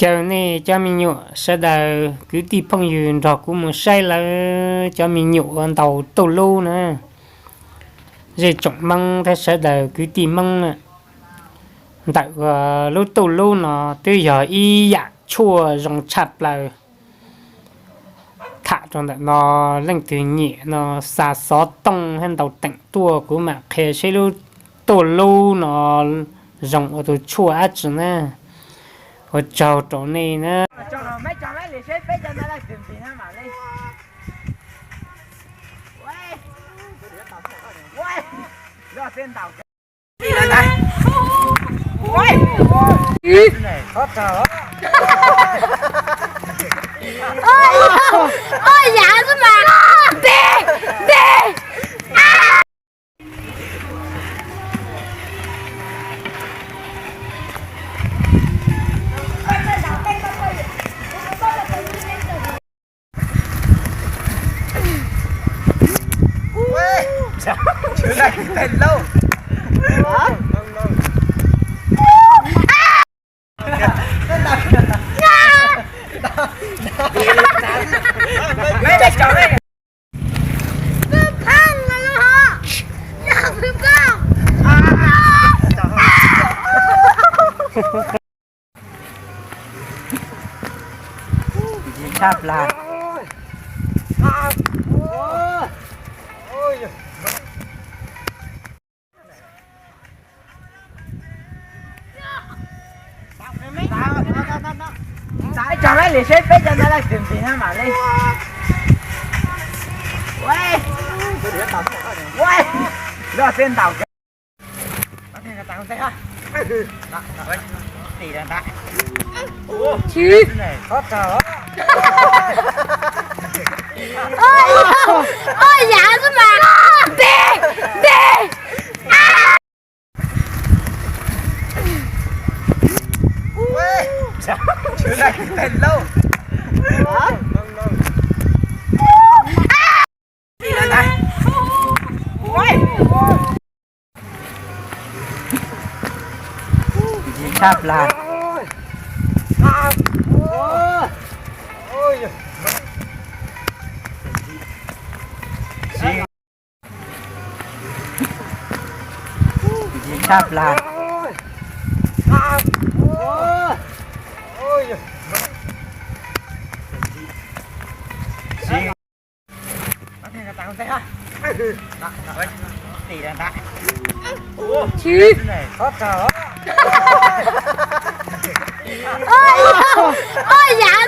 Caw nej cov me nyuam sawv daws kwv tij phooj ywg nrog kuv mus saib lawv cov me nyuam ua ntaus tuj lub na. Zej tsoom Hmoob thiab sawv daws kwv tij Hmoob na, ntawm lub tuj lub no twb yog ib yam tshuaj zoo tshaj plaws. Tham rau ntawm no, leej twg nyiam no xa xov tooj thiab ntaus teem tuaj kuv mam qhia seb lub tuj lub no zoo ua tus tshuaj dab tsi na. Ua tsaug rau nej na. Tshaj plaws. Ib tsoom li seb peb cov ntawd laj twg ntxim na mam li. Loj xwb ntaus. Oj, yav xwb mas. Nti, nti. Tshaj plaws. Tshaj plaws. Oj, yav